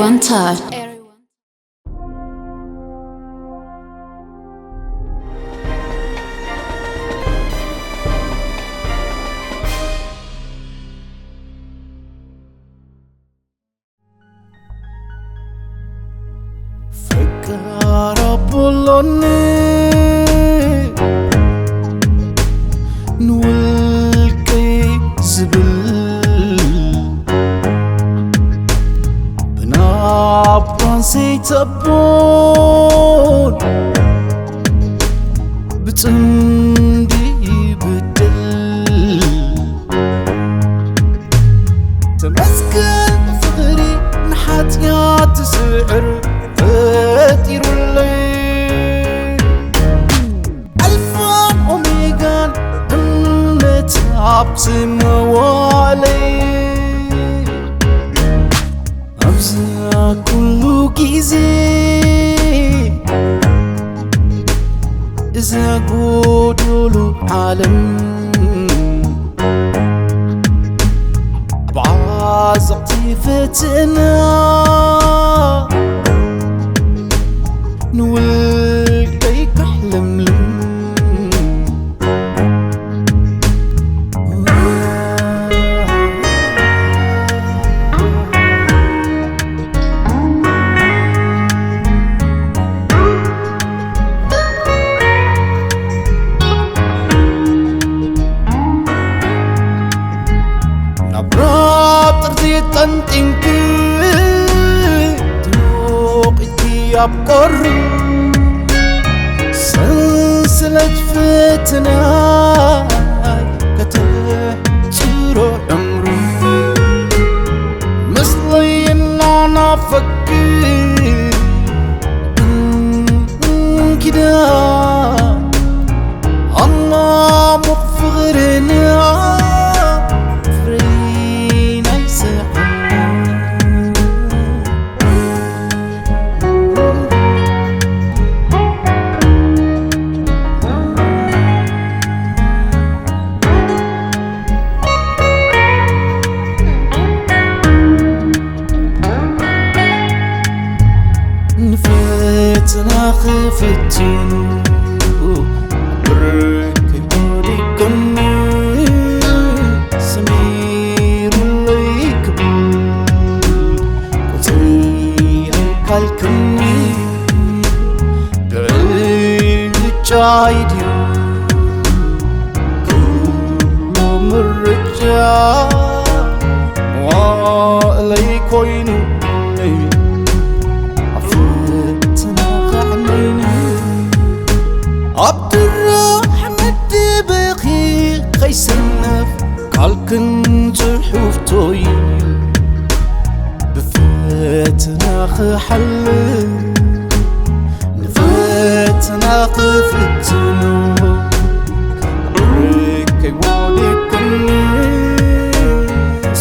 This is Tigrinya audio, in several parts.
One time. ፈቃር ኣቦሎኒ ንውልቀይ ዝብል ብናባን ዘይተቦን ብጽምዲ ይብድል። ተመስገን ፍቕሪ ንሓጢኣት ዝስዕር ፈጢሩለይ። ኣልፋን ኦሜጋን እምነት ኣብ ዝመዋለይ። ኣብዚ ኩሉ ግዜ እዛ ጎዶሎ ዓለም ብዓዘቕቲ ፈተና ንውልቀይ ካሕለምልም። ናብ ራብ ጥርዚ ጠንጢንኪ ትሞቒኪ ኣብ ቁሪ ሰንሰለት ፈተና ከተሕጽሮ ዕምሩ ምስለይ እናናፈኪ እንኪዳ ኣማሙቕ ፍቕርና ፍሬ ናይ ስሕና። ንፈተና ክፍትኑ ብርክ ወዲቅኒ ሰሚሩለይ ክብል ቁፅሪ ኣይካልክኒ ብዕጫይ ድዩ ኩሉ ምርጫ መዋእለይ ኮይኑ ኣብ ፈተና ከዕነይኒ ኣብ ድራሕ መደበኺ ከይሰነፍ ቃልክን ጽሑፍቶይ ብፈተና ክሓልፍ ንፈተና ክፍትኖ ርቀይ ወዲቅኒ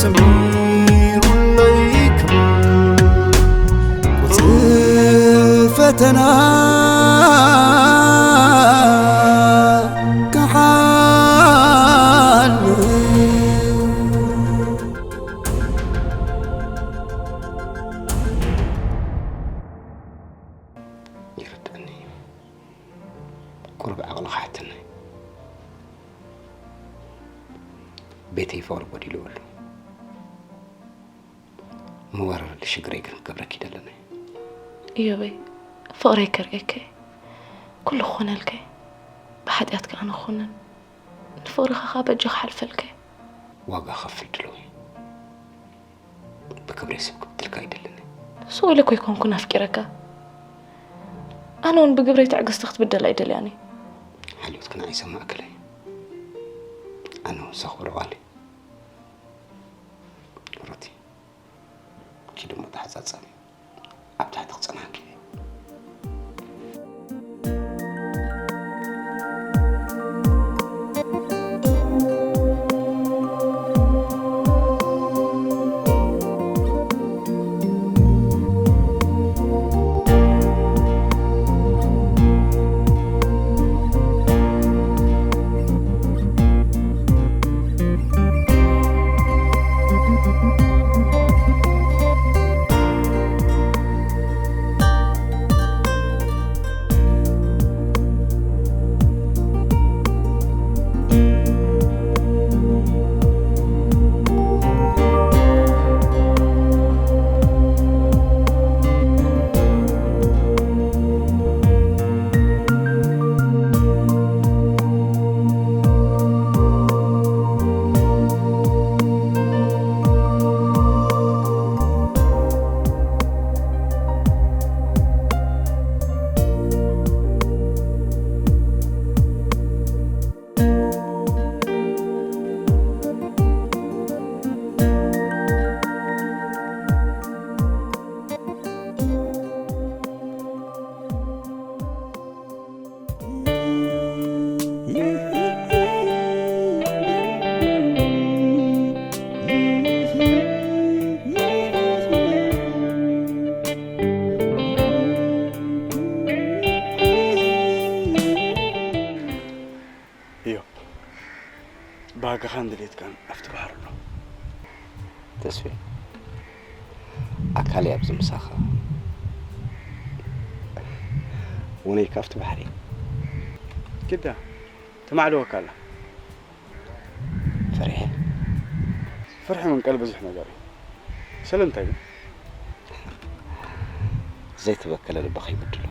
ሰሚሩለይ ክብል ቁጽሪ ፈተና ክሓልፍ። ይርድኣኒ እዩ። ቁሩብ ዓቕሊ ክሓተና እዩ። ቤተይ ፍቕሪ ጎዲልዎ ኣሎ። መዋረዲ ሽግረይ ግን ክገብረኪ ይደለና እዩ። እዮበይ፣ ፍቕረይ ከርእየከ ኩሉ ክኾነልከ፣ ብሓጢኣት ከኣ ንኹንን ንፍቕርኻ ከኣ በጃ ክሓልፈልከ። ዋጋ ከፍል ድልው እዩ። ብክብረይ ስብ ክብድልካ ኣይደልን። ስቕ ኢለ እኮ ኣይኮንኩን ኣፍቂረካ። ኣነ እውን ብግብረይ ትዕግስቲ ክትብደል ኣይደልያን እየ። ሓልዮትኪ ንዓይ ይሰማዕክለ እዩ። ኣነ እውን ዘኽብሮ ቃል እዩ። ሩቲ፣ ኪዲ እሞ ተሓጻጸቢ። ኣብ ታሕቲ ክጸንሓኪ እየ። ኣጋኻን ድሌትካን ኣብቲ ባሕሪ ኣሎ። ተስፌ፣ ኣካለይ ኣብዚ ምሳኻ፣ ውነይ ካብቲ ባሕሪ። ግዳ ተማዕድወካ ኣላ። ፈሪሐ። ፍርሒ ምንቀል ብዙሕ ነገር እዩ። ስለምንታይ ግን? ዘይተበከለ ልቢ ከይብድሎ።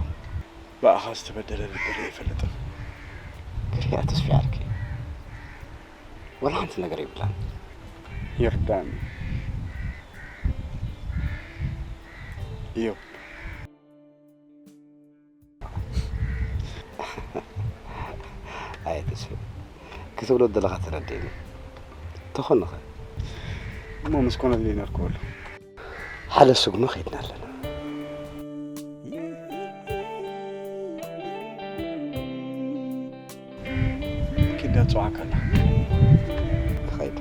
ብኣኻ ዝተበደለ ልቢ ርእየ ኣይፈልጥን። ግርያ ተስፊ ዓርኪ። ወላ ሓንቲ ነገር የብላን። ይርዳን። እዮብ። ኣየ ተስፋ፣ ክትብሎ ዘለኻ ተረዲእኒ። ተኾንኸ? እሞ ምስ ኮነልኒ ነርክበሉ። ሓደ ስጉሚ ኸይድና ኣለና። ኪዳ ትጽዋዕካ ኣላ። ትኸይድ።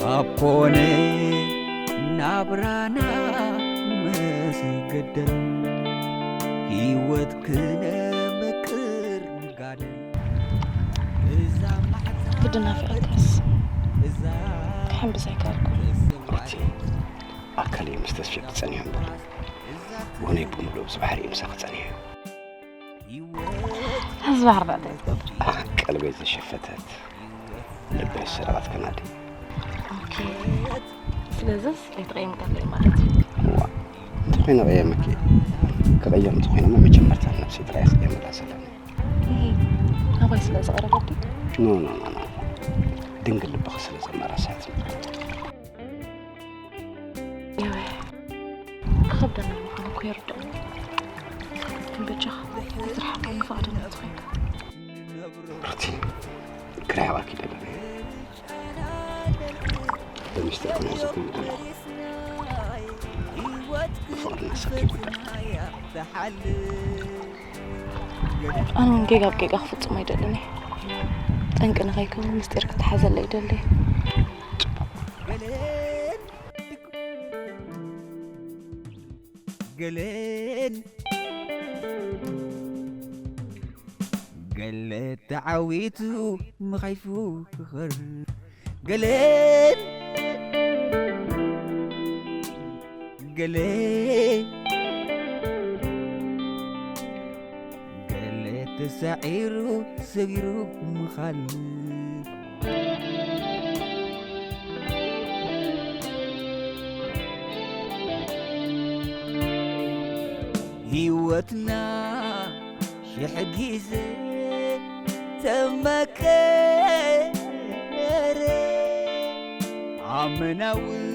ካብ ኮነ ናብራና ምስ ገደል፣ ህይወት ክነመቅር ንጋደል። እዛ ማሕዛ ግድና ፍቕርካስ እዛ ክሕምብስ ኣይከኣልኩ። ሩቲ፣ ኣካለይ ምስ ተስፊ ክጸንሕ እምበር፣ ውነይ ብምሉእ ኣብዚ ባሕሪ ምሳኺ ጸኒሐ። ህዝቢ ኣርባዕተ ይገብር። ቀልበይ ዝሸፈተት፣ ልበይ ዝሰረቐት ከናዲ። ኦኬ። ስለዚስ ኣይትቐየምካለይ ማለት እዩ። እዋ፣ እንተኾይነ ቀየመኪ። ክቐየም እንተኾይነ እሞ መጀመርታ ንነብሰይ ጥራይ ክቐየመላ ዘለኒ። እህ፣ ኣባይ ስለ ዝቐረበቱ? ኖ፣ ኖ፣ ኖ፣ ኖ። ድንግል ልብኺ ስለ ዘመራሳት። ይኸብደና ምዃኑ እኮ ይርድኣኒ። ግን በጃኻ ክትርሕቐኒ ፍቓደኛ እንተኾይንካ። ሩቲ፣ ክርሕቐኪ ደለኹ። ብምስጢር ክምሕዘኩም ደለኹ። ብፍቕሪ ንሰኪ ይጉዳእ። ኣነ እውን ጌጋ ኣብ ጌጋ ክፍጽም ኣይደልን እየ። ጠንቂ ንኸይከውን ምስጢር ክተሓዘለይ ይደሊ። ገለን ገለ ተዓዊቱ ምኻይፉ ክኸር ገለን ገለ ገለ ተሳዒሩ ሰጊሩ ምኻል ህይወትና ሽሕ ግዜ ተመከረ ኣመናውን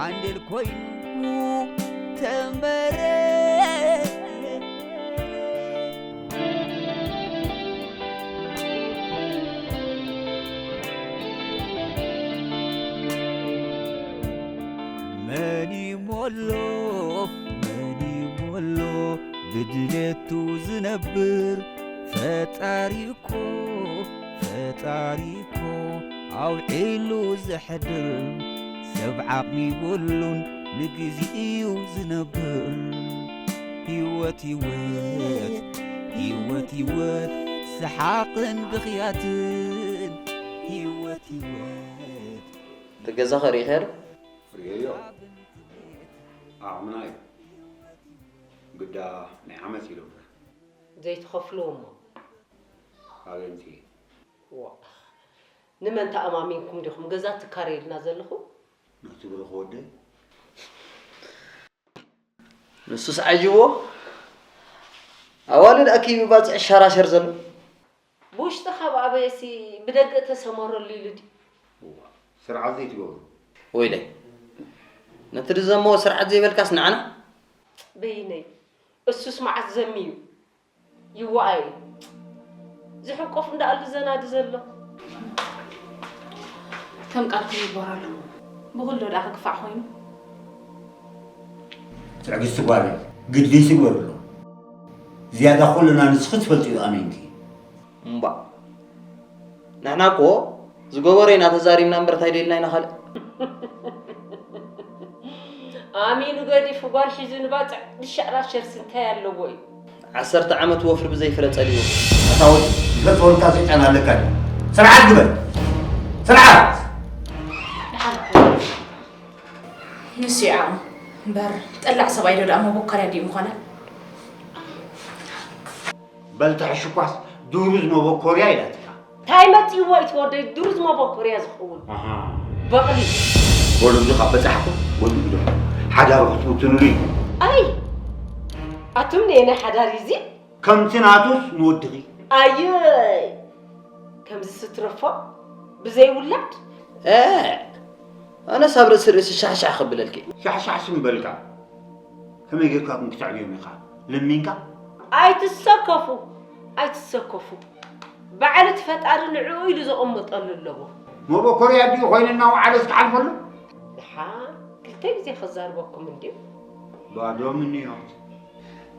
ዓንዴል ኮይኑ ተንበረ። መን ይሞሎ መን ይሞሎ ብድሌቱ ዝነብር ፈጣሪ እኮ ፈጣሪ እኮ ኣውዒሉ ዘሕድር ሰብ ዓቕሚ ይብሉን ንግዜ እዩ ዝነብር። ህይወት ህይወት ህይወት ህይወት ሰሓቕን ብኽያትን ህይወት ህይወት እቲ ገዛ ኸርእኻ ዶ? ርእየዮ። ዓቕምና እዩ። ግዳ ናይ ዓመት ኢሎም ዘይትኸፍልዎ እሞ። ኣበይ ኣምጺኤ? ዋ፣ ንመን ተኣማሚንኩም ዲኹም ገዛ ትካረ ኢልና ዘለኹም? ነቲ ብሩኽ ወደይ። ንሱስ ዓጅብዎ። ኣዋልድ ኣኪቡ ባጽዕ ሸራሸር ዘሎ። ብውሽጢ ካብ ኣበየሲ ብደገ ተሰመረሉ ኢሉ ድዩ? እዋ፣ ስርዓት ዘይትገብሩ። ወይለይ፣ ነቲ ዝዘመዎ ስርዓት ዘይበልካስ ንዓና? በይነይ፣ እሱስ መዓት ዘሚ እዩ። ይዋኣይ። ዝሕቆፍ እንዳኣሉ ዘናዲ ዘሎ። ከም ቃልኩም ይግበረሉ። ብኹሎ ደኣ ክግፋዕ ኮይኑ። ትዕግስቲ ጓለይ፣ ግዲ ስገርሉ። ዝያዳ ኩልና ንስኺ ትፈልጥዮ ኣሜንኪ። እምባ ንሕና እኮ ዝገበሮ ኢና ተዛሪብና እምበር እንታይ ደልና ኢና ካልእ። ኣሚኑ ገዲፉ ጓል ሒዙ ንባፅዕ ብሻዕራ ሸርሲ እንታይ ኣለዎ እዩ። ዓሰርተ ዓመት ወፍሪ ብዘይ ፍረ ጸሊዎ። ኣታ ወዲ ዝፈትወልካ ሰይጣን ኣለካ ድዩ? ስርዓት ግበር። ስርዓት። ንሱ ይዓቕሙ እምበር ጠላዕ ሰብኣይ ዶ ደኣ መቦከርያ ድዩ ምኾነ? በል ተሕሽኳስ ድሩዝ መበኮርያ ኢላትካ። እንታይ መፂእዎ እዩ ትወደይ ድሩዝ መበኮርያ ዝኸውን? በቕሊ። ወለዱ ካብ በፃሕኩ ወዲ ግዶ ሓዳር ክትብትኑሉ እዩ። ኣይ ኣቱም ነየናይ ሓዳር እዩ እዚ? ከምቲ ናቱስ ንወድኺ። ኣየ ከምዚ ስትረፎ ብዘይ ውላድ? ኣነስ ኣብ ርእሲ ርእሲ ሻሕሻሕ ከብለልኪ። ሻሕሻሕ ስም በልካ። ከመይ ጌርካ ግን ክተዕብዮም ኢኻ? ለሚንካ? ኣይትሰከፉ ኣይትሰከፉ። ባዕሊ እቲ ፈጣሪ ንዕኡ ኢሉ ዘቐመጠሉ ኣለዎ። መበኮርያ ድዩ ኮይንና ወዓለስ ክሓልፈሉ? ድሓን ክልተ ግዜ ክዛርበኩም እንድዩ። ባዶ ምንዮት።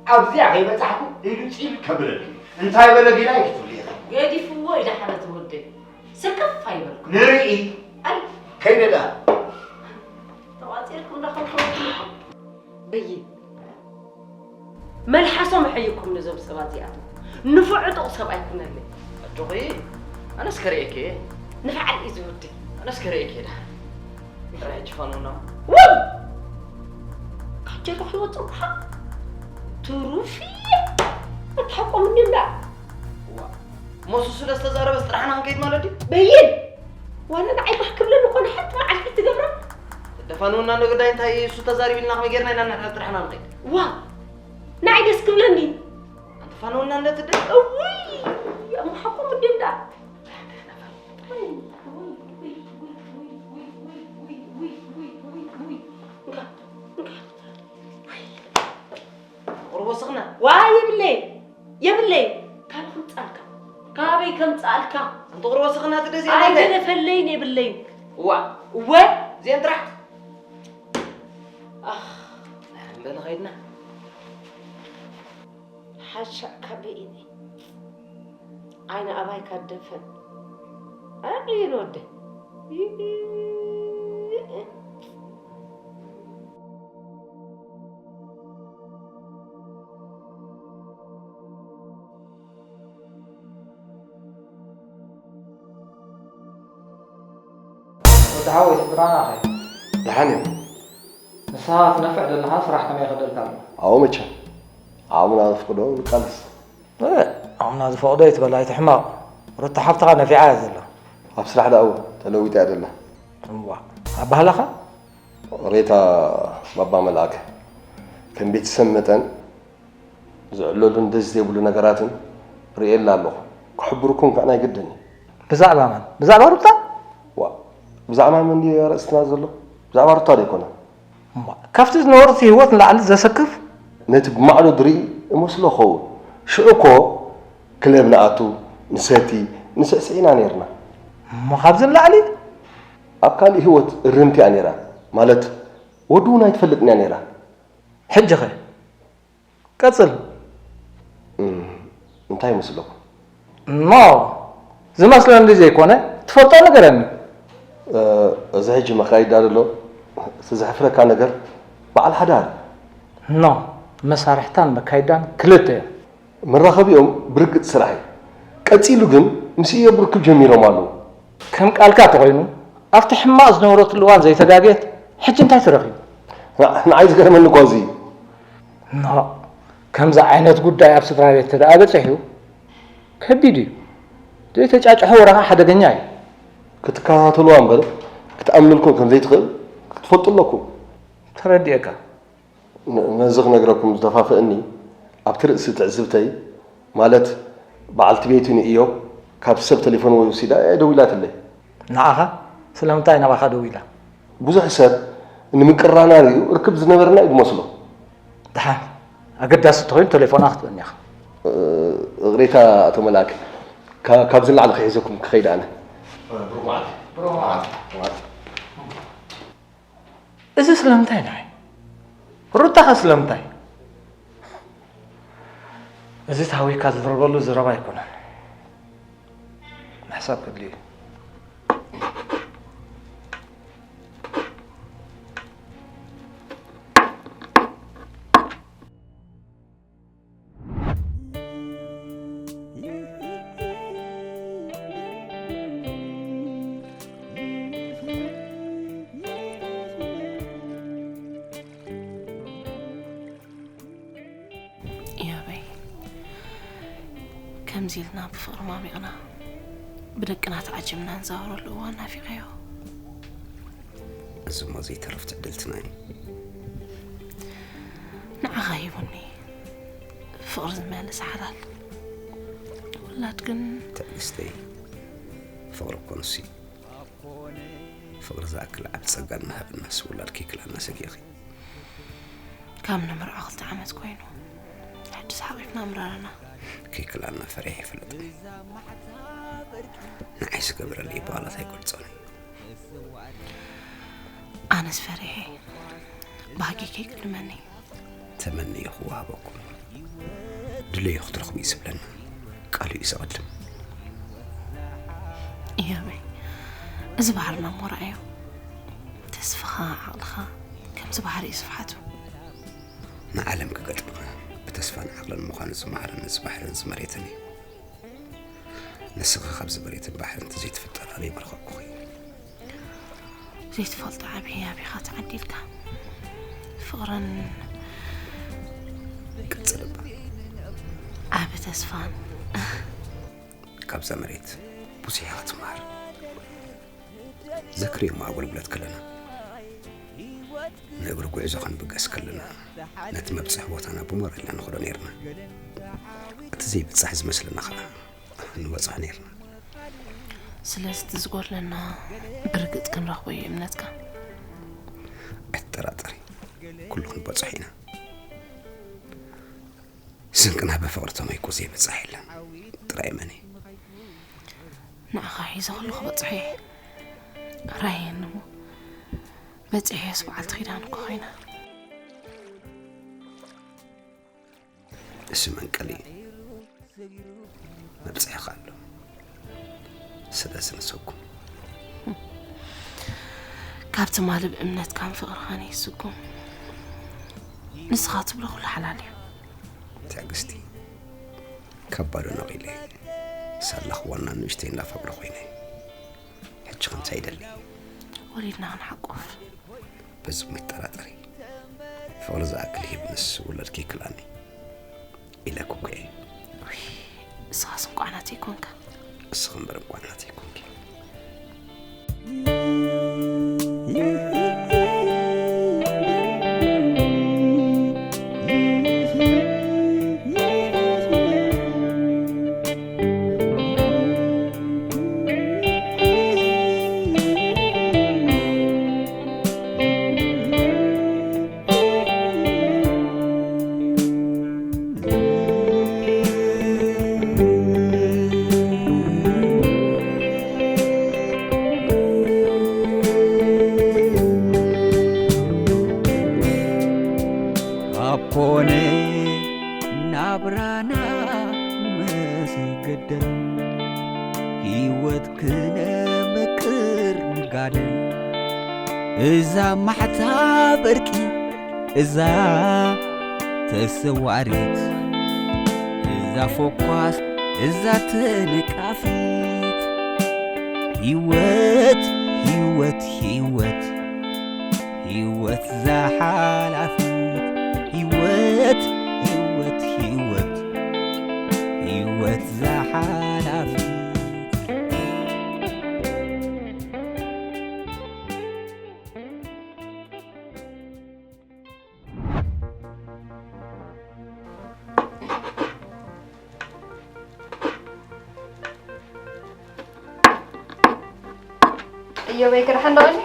ኣብዚኣ ከይበጻሕኩ ኢሉ ጺል ከብለኒ። እንታይ በለ ጌና ይፍትብል ኢኻ? ገዲፍዎ ኢዳ ሓለት ወደይ። ስክፍ ኣይበልኩ። ንርኢ። ኣይ ከይደ ደኣ። ተቋጺርኩም ዶ ከምከምኩም ኢኹም? በይን። መልሓሶም ኣሐይኩም ነዞም ሰባት እዚኣቶም። ንፉዕ ዕጡቕ ሰብ ኣይኩነለይ። ኣጆኺ ኣነስ ከርእየኪ እየ። ንፍዓል እዩ ዝውዲ። ኣነስ ከርእየኪ እየ ደሓን። ጥራይ ሕጂ ፋኖና። ውይ! ካብ ጀርባኺ ይወፅእ እኳ ትሩፍ እየ። ኣትሓቆምኒ እንዳ። ዋ፣ ሞሱ ስለ ዝተዛረበስ ጥራሕና ክንከይድ ማለት ድዩ? በይን! ዋላ ንዓይ ባህ ክብለኒ እኮ ንሓንቲ መዓልቲ ትገብራ። ተደፋንውና እንዶ ግዳይ እንታይ እሱ ተዛሪብልና ከመይ ጌርና ኢና ንሕና ጥራሕና ንኸይድ? ዋ! ንዓይ ደስ ክብለኒ። ኣንተፋንውና እንደ ትደ እውይ! ኣምሓኩም እንዲ እንዳ። ቁርቦ ስኽና ዋ የብለይ የብለይ ካብ ከምፃልካ ካበይ ከምፃልካ ኣንተ ቁርቦ ስኽና ትደዚ ኣይገደፈለይን የብለይን ዋ እወ ዜን ጥራሕ ኣኽ በለ ኸይድና ሓሻ ካበይ እኔ ዓይኒ ኣባይ ካደፈን ኣዕይን ወደ ወዲ ሓወይ ስድራና ኸ? ደሓን እዮም። ንስኻ ትነፍዕ ዘለኻ ስራሕ ከመይ ይኸደልካ ኣሎ? ኣብኡ መቸም ዓቕምና ዘፍቅዶ ንቃለስ። ዓቕምና ዝፈቕዶ ይትበል ኣይትሕመቕ። ሩታ ሓፍትኻ ነፊዓ እያ ዘላ። ኣብ ስራሕ ደኣ እወ ተለዊጣ እያ ዘላ። እዋ ኣባህላኻ? ሬታ ባባ መልኣከ ከም ቤተሰብ መጠን ዝዕለሉን ደስ ዘይብሉ ነገራትን ርእየላ ኣለኹ። ክሕብርኩም ከኣ ናይ ግድን እዩ። ብዛዕባ መን? ብዛዕባ ሩታ? ዋ፣ ብዛዕባ መን ድዩ ኣርእስትና ዘሎ? ብዛዕባ ሩታ ዶ ኣይኮነን? እሞ፣ ካብቲ ዝነበሩት ህይወት ንላዕሊ ዘሰክፍ? ነቲ ብማዕዶ ዝርኢ እመስሎ ኸውን። ሽዑ እኮ ክለብ ንኣቱ፣ ንሰቲ፣ ንስዕስዕ ኢና ነይርና። እሞ ካብዚ ንላዕሊ? ኣብ ካልእ ህይወት እርምቲ እያ ነይራ። ማለት፣ ወዱ እውን ኣይትፈልጥን እያ ነይራ። ሕጂ ኸ? ቀጽል። እንታይ ይመስለኩም? ኖ ዝመስለኒ ዘይኮነ ትፈልጦ ንገረኒ። እዚ ሕጂ መኻይዳ ዘሎ እቲ ዘሕፍረካ ነገር በዓል ሓዳር። ኖ መሳርሕታን መካይዳን ክልተ እዮም። መራኸቢኦም ብርግጽ ስራሕ እዩ። ቀጺሉ ግን ምስ ኢዮብ ርክብ ጀሚሮም ኣለዉ። ከም ቃልካ ተኾይኑ ኣብቲ ሕማቕ ዝነበረትሉ እዋን ዘይተጋግየት ሕጂ እንታይ ተረኺቡ? ንዓይ ዝገርመኒ እኮ እዚ እዩ። ኖ ከምዚ ዓይነት ጉዳይ ኣብ ስድራ ቤት ተደኣ በጺሑ ከቢድ እዩ። ዘይተጫጭሖ ወረኻ ሓደገኛ እዩ። ክትከታተልዋ እምበር ክትኣምንልኩም ከም ዘይትኽእል ክትፈልጡ ኣለኩም። ተረዲኤካ። ነዚ ክነግረኩም ዝደፋፍእኒ ኣብቲ ርእሲ ትዕዝብተይ ማለት በዓልቲ ቤቱ ንእዮብ ካብቲ ሰብ ተሌፎን ወሲዳ እያ ደዊላትለይ። ንዓኻ ስለምንታይ ናባኻ ደዊላ? ብዙሕ ሰብ ንምቅርራና ሪኡ ርክብ ዝነበረና እዩ ዝመስሎ። ደሓን ኣገዳሲ እንተኾይኑ ተሌፎና ክትበኒ ኢኻ። ይቕሬታ ኣቶ መልኣክ፣ ካብ ዝለዓሊ ክሕዘኩም ክኸይድ ኣነ። እዚ ስለምንታይ ንዓይ? ሩታኸ ስለምንታይ? እዚ ተሃዊካ ዝድረበሉ ዘረባ ኣይኮነን። ምሕሳብ ከድልዩ እዩ። እዮበይ፣ ከምዚ ኢልና ብፍቕሪ ማሚቕና ብደቅና ተዓጂብና ንዛወረሉ እዋን ናፊቐዮ። እዚ እሞ ዘይተርፍ ትዕድልትና እዩ። ንዓኻ ሂቡኒ ፍቕሪ ዝመልስ ሓላል ውላድ ግን። ትዕግስተይ፣ ፍቕሪ እኮ ንሱ እዩ። ፍቕሪ ዝኣክል ዓቢ ጸጋ እናሃበናስ ውላድ ከይክልኣና ሰጊእኺ። ካብ ንምርዖ ክልተ ዓመት ኮይኑ ሕጂስ ሓቒፍና ምረረና። ከይክልኣና ፈሪሐ ኣይፈልጥን። ንዓይ ዝገበረለይ በዋላት ኣይገልጾን እዩ። ኣነስ ፈሪሐ ባህጊ ከይቅድመኒ። ተመንዮ ክወሃበኩም ድለዮ ክትረኽቡ እዩ ዝብለና። ቃሉ እዩ ዘቐድም። እዮበይ፣ እዚ ባህርና እሞ ረኣዮ። ተስፋኻ ዓቕልኻ ከምዚ ባህሪ እዩ ስፍሓቱ። ንዓለም ክገጥማ ብተስፋን ዓቕልን ምዃኑ ዝመሃረኒ እዚ ባሕርን እዚ መሬትን እዩ። ንስኺ ካብዚ መሬትን ባሕርን ተዘይትፍጠር ኣበይ ምረኸብኩኺ? ዘይትፈልጦ ዓብዪ ኣቢኻ ተዓዲልካ ፍቕርን ቀጽል እባ። ዓቢ ተስፋን። ካብዛ መሬት ብዙሕ ኢኻ ትመሃር። ዘክርዮ እሞ ኣገልግሎት ከለና ንእግሪ ጉዕዞ ክንብገስ ከለና ነቲ መብጽሒ ቦታና ብሞራል ኢና ንኸዶ ነይርና። እቲ ዘይብጻሕ ዝመስለና ኸኣ ንበጽሖ ነይርና። ስለዚ እቲ ዝጎድለና ብርግጽ ክንረኽቦ እዩ እምነትካ። ኣይትጠራጠሪ፣ ኩሉ ክንበጽሖ ኢና። ስንቅና ብፍቕሪ ተመይቁ ዘይበጽሕ የለን። ጥራይ እመኒ። ንዓኻ ሒዘ ኩሉ ክበጽሖ እየ። ራየኒ እሞ በጺሐስ በዓልቲ ኪዳን እኮ ኮይና። እሺ መንቀሊ፣ መብጽሕኻ ኣሎ። ስለዚ ንሰኩም። ካብ ትማሊ ብእምነትካን ፍቕርኻን እየ ዝስጉም። ንስኻ ትብሎ ኩሉ ሓላል እዩ። ትዕግስቲ፣ ካብ ባዶ ነቒለ ሳላ ክዋና ንእሽተይ እንዳፈቕሪ ኮይነ። ሕጂ ኸ እንታይ ይደሊ? ወሊድና ክንሓቁፍ። በዚ እሞ ኣይትጠራጠሪ። ፍቕሪ ዝኣክል ሂብንስ ውላድ ከይክልኣኒ ኢለኩ እኮ እየ። ውይ፣ ንስኻስ እንቋዕ ናተይ ኮንካ። እስኺ እምበር እንቋዕ ናተይ ኮንኪ። ኣብ ኮነ ናብራና ምስ ገደል ህይወት ክነምቅር ንጋደል። እዛ ማሕታ በርቂ እዛ ተሰዋሪት እዛ ፎኳስ እዛ ተነቃፊት ህይወት ህይወት ህይወት ህይወት ዛሓላፊት ህይወት ህይወት ህይወት ህይወት ዛሓላፊት እዮበይ ክድሓን ዶ ቀኒ?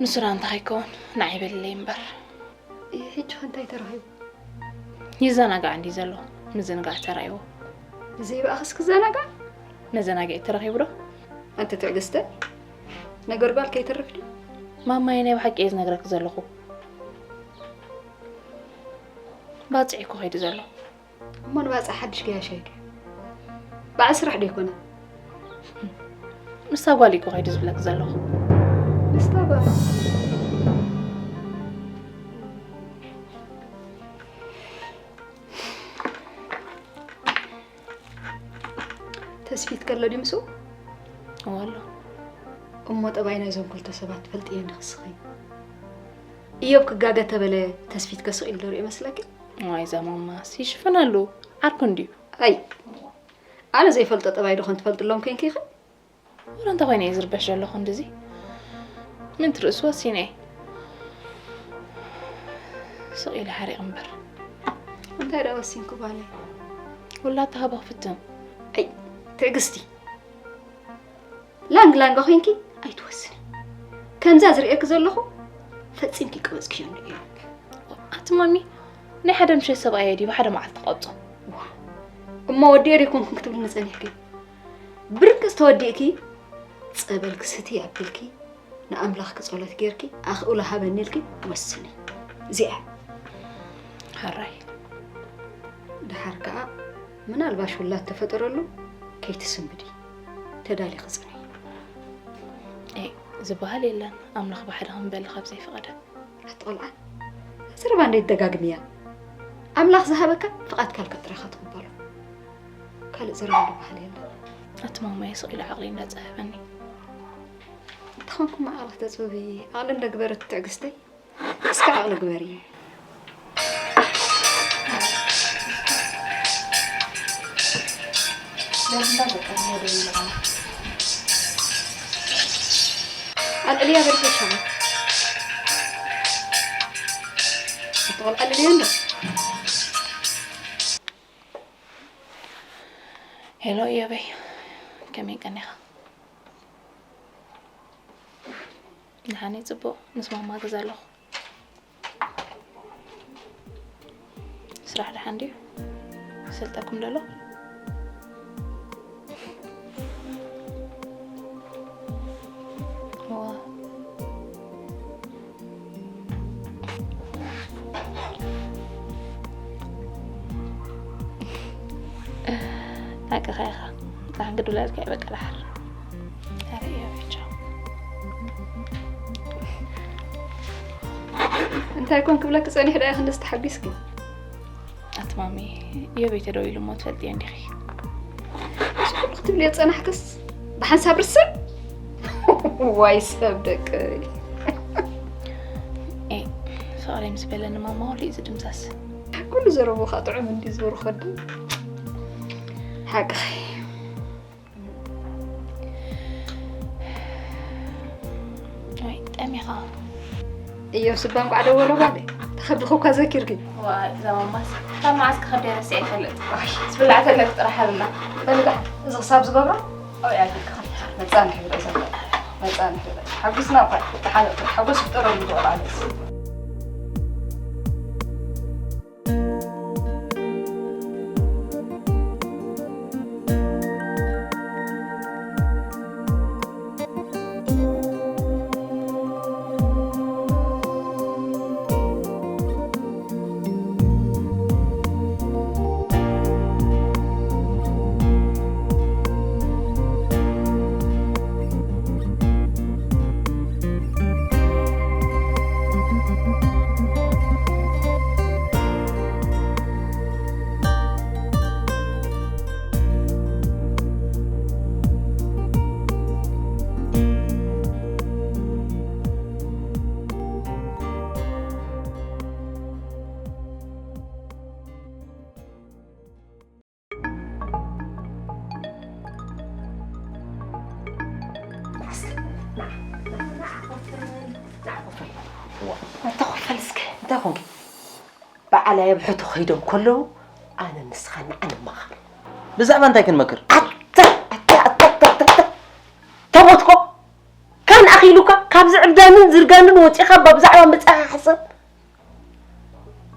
ንሱ ደኣ እንታይ ከይከውን ንዓይ በልለይ እምበር። ሕጂ ኸ እንታይ ተረኺቡ? ይዘናጋዕ እንድዩ ዘሎ። ምዝንጋዕ ተራእይዎ። ብዘይ ብኣኽስ ክዘናጋዕ? መዘናግዒ ተረኺቡ ዶ? ኣንቲ ትዕግስተ፣ ነገር ጓል ከይተርፍ ድዩ? ማማየ ናይ ብሓቂ እየ ዝነግረኪ ዘለኹ። ባጽዕ እኮ ከይዱ ዘሎ። እሞ ንባፅዕ ሓድሽ ገያሻይ ድዩ? በዓል ስራሕ ዶ ይኮና? ምስታ ጓል እኮ ከይዱ ዝብለክ ዘለኹ። ምስታ ጓል ተስፊት ከሎ ድዩ ምስኡ? እወ ኣሎ። እሞ ጠባይ ናይዞም ክልተ ሰባት ትፈልጥዮ እንዲ ክስኺ። እዮብ ክጋገ ተበለ ተስፊት ከስቕ ኢሉ ዶ ሪኦ መስለኪ? ዋይ እዛ ማማስ ይሽፍነሉ ዓርኩ እንድዩ። ኣይ ኣነ ዘይፈልጦ ጠባይ ዶ ኮን ትፈልጥሎም ኮንኪ ኢኺ? ወረ እንተኾይነ እየ ዝርበሽ ዘለኹ እንድዚ ምን ትርእሱ ወሲነ እየ። ስቕ ኢለ ሓሪቕ እምበር። እንታይ ደኣ ወሲንኩ ጓለይ? ውላድ ተሃቦ ክፍትን። ኣይ ትዕግስቲ ላንግ ላንጋ ኮይንኪ ኣይትወስኒ። ከምዛ ዝርእየኪ ዘለኹ ፈጺምኪ ቀበጽክዮ እንዶ እዩ። ኣቲ ማሚ ናይ ሓደ ምሸት ሰብኣየ ድዩ ብሓደ መዓልቲ ክቐብጾ? እሞ ወዲኦ ደይኮንኩን ክትብልኒ ጸኒሕኪ? ብርቅስ ተወዲእኪ ጸበልኪ ስቲ ኣቢልኪ ንኣምላኽኪ ጸሎት ጌርኪ ኣኽእሎ ሃበኒ ኢልኪ ወስኒ። እዚኣ ሓራይ ደሓር ከኣ ምናልባሽ ውላድ ተፈጠረሉ ከይትስንብዲ ተዳሊኺ ጽንሒ። ኤ ዝበሃል የለን ኣምላኽ ብሓደ ክንበል ካብ ዘይፈቐደ። ኣቲ ቆልዓ ዘረባ እንዴት ደጋግምያ። ኣምላኽ ዝሃበካ ፍቓድ ካልካ ጥራኻ ትቕበሎ። ካልእ ዘረባ ዝበሃል የለን። ኣቲ ማማየ ስቕ ኢሉ ዓቕሊ እንዳጸበበኒ። እንተኾንኩማ ዓቕሊ ተጽብቢ፣ ዓቕሊ እንደ ግበረት ትዕግስተይ። እስከ ዓቕሊ ግበሪ። ኣልዕልያ በል ሸሻ። ኣቲ ቆልዓ ኣልዕልያ እንዶ። ሄሎ እዮበይ፣ ከመይ ቀኒኻ? ደሓን እየ፣ ጽቡቕ። ምስ ማማ ገዛ ኣለኹ። ስራሕ ደሓን ድዩ? ይሰልጠኩም ደሎ? እዋ። ሓቅኻ ኢኻ። ንሓንግድ ውላድካ እዩ በቃ ደሓር። ኣረ እዮበይ ቻው። እንታይ ኮን ክብለኪ ጸኒሑ ደኣ ክንደስ ተሓጒስኪ? ኣቲ ማሚ እዮበይ ተደዊሉ እሞ ትፈልጥዮ እንዲኺ። እዚ ኩሉ ክትብልዮ ጸናሕክስ ብሓንሳብ ርስዕ። ዋይ ሰብ ደቀይ። ኤ ፍቕረይ ምስ በለኒ ማማ ወሊእ ዝድምሰስ። ኩሉ ዘረብኡ ከዓ ጥዑም እንዲ ዝብሩ ከዱ። ሓቅኺ። ወይ ጠሚኻ። እዮብ ስባ እንኳዕ ደወለ ጓለይ። ተኸቢኹ እኳ ዘኪርኪ። ዋይ እዛ ማማስ ካብ መዓስ ክኸብድ ረሲዐ ይፈልጥ። ዝብላዕ ተለክ ጥራሕ ሃብና። በል ደሓን እዚ ክሳብ ዝገብሮ ኣብያ ጌርካ መጻንሒ ብለይ ዘንበ መጻንሒ ብለይ ሓጉስና እኳ ተሓለቅ ሓጎስ ፍጠረሉ ዝወልዓለስ ኣታ ኮፈል እስከ እንታይ ኮንኪ? በዓል ኣየብሕቱ ከይዶም ከለዉ ኣነ ንስኻ ንዓ ንመኻር። ብዛዕባ እንታይ ክንመክር? ኣታ ኣታ ኣታ ኣታ ኣታ ተሞትኮ ካን ኣኺሉካ ካብዚ ዕብዳንን ዝርጋንን ወፂኻ ብዛዕባ መፃኻ ሓሰብ።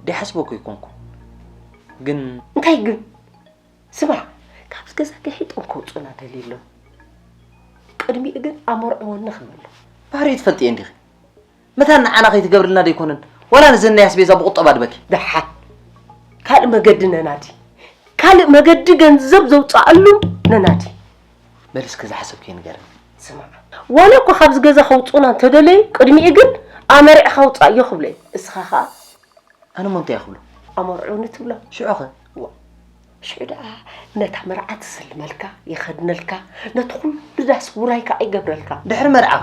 ደይሓስበኩ ኣይኮንኩን ግን እንታይ ግን? ስማዕ፣ ካብዚ ገዛ ገሒጦም ከውፁና ደልዩ ኣለዉ። ቅድሚኡ ግን ኣመርዕወኒ ክብል ኣለዎ። ባህሪኡ ትፈልጥዮ እንዲኺ። መታን ንዓና ከይትገብርልና ደይኮነን ዋላ ንዘን ናይ ኣስቤዛ ብቑጠባ ድበኪ። ደሓን። ካልእ መገዲ ነናዲ። ካልእ መገዲ ገንዘብ ዘውፅኣሉ ነናዲ። በል እስከ ዝሓሰብክዮ ንገረኒ። ስማዕ፣ ዋላ እኮ ካብዚ ገዛ ከውፅኡና እንተደለዩ፣ ቅድሚኡ ግን ኣመሪዕኻ ውፃእዮ ክብሎ እዩ። እስኻ ኸዓ ኣነ ሞ እንታይ ክብሎ? ኣመርዕውኒ ትብሎ። ሽዑኸ? ሽዑ ደኣ ነታ መርዓ ትስልመልካ፣ የኸድነልካ፣ ነቲ ኩሉ ዳስ ውራይ ከዓ ይገብረልካ። ድሕሪ መርዓኸ?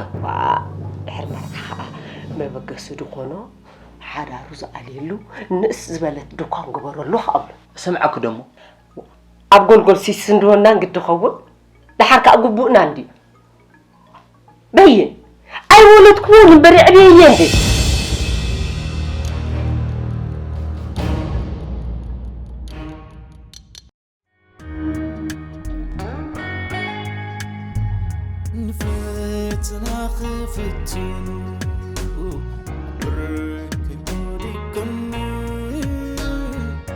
ድሕሪ መርዓ ከዓ መበገሲ ድኾኖ ሓዳሩ ዝኣልየሉ ንእስ ዝበለት ድኳን ግበረሉ ከኣብሎ። ሰምዓኩ ደሞ። ኣብ ጎልጎል ሲስንድወና እንግዲ ኸውን፣ ደሓር ከዓ ግቡእና እንድዩ። በይን ኣይወለድክዎን እምበር የዕብየየ እንዴ። ንፈተና ክፍትኑ ብርክ ወዲቀኒ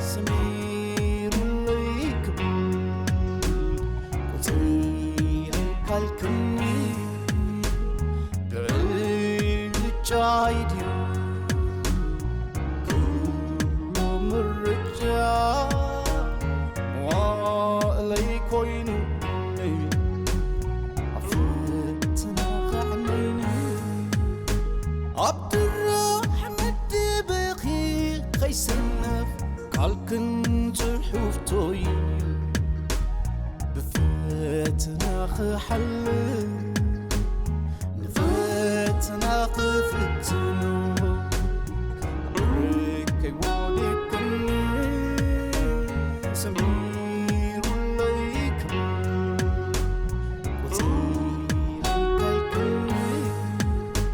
ሰሚሩለይ ክብል ቁፅሪ ኣይካልክኒ ብዕጫይ ድዩ ኩሉ ምርጫ መዋእለይ ኮይኑ ኣብ ፈተና ከዕነይኒ ኣብ ድራሕ መደበኺ ከይሰነፍ ቃልክን ጽሑፍቶይ ብፈተና ክሓልፍ ንፈተና ክፍትኑ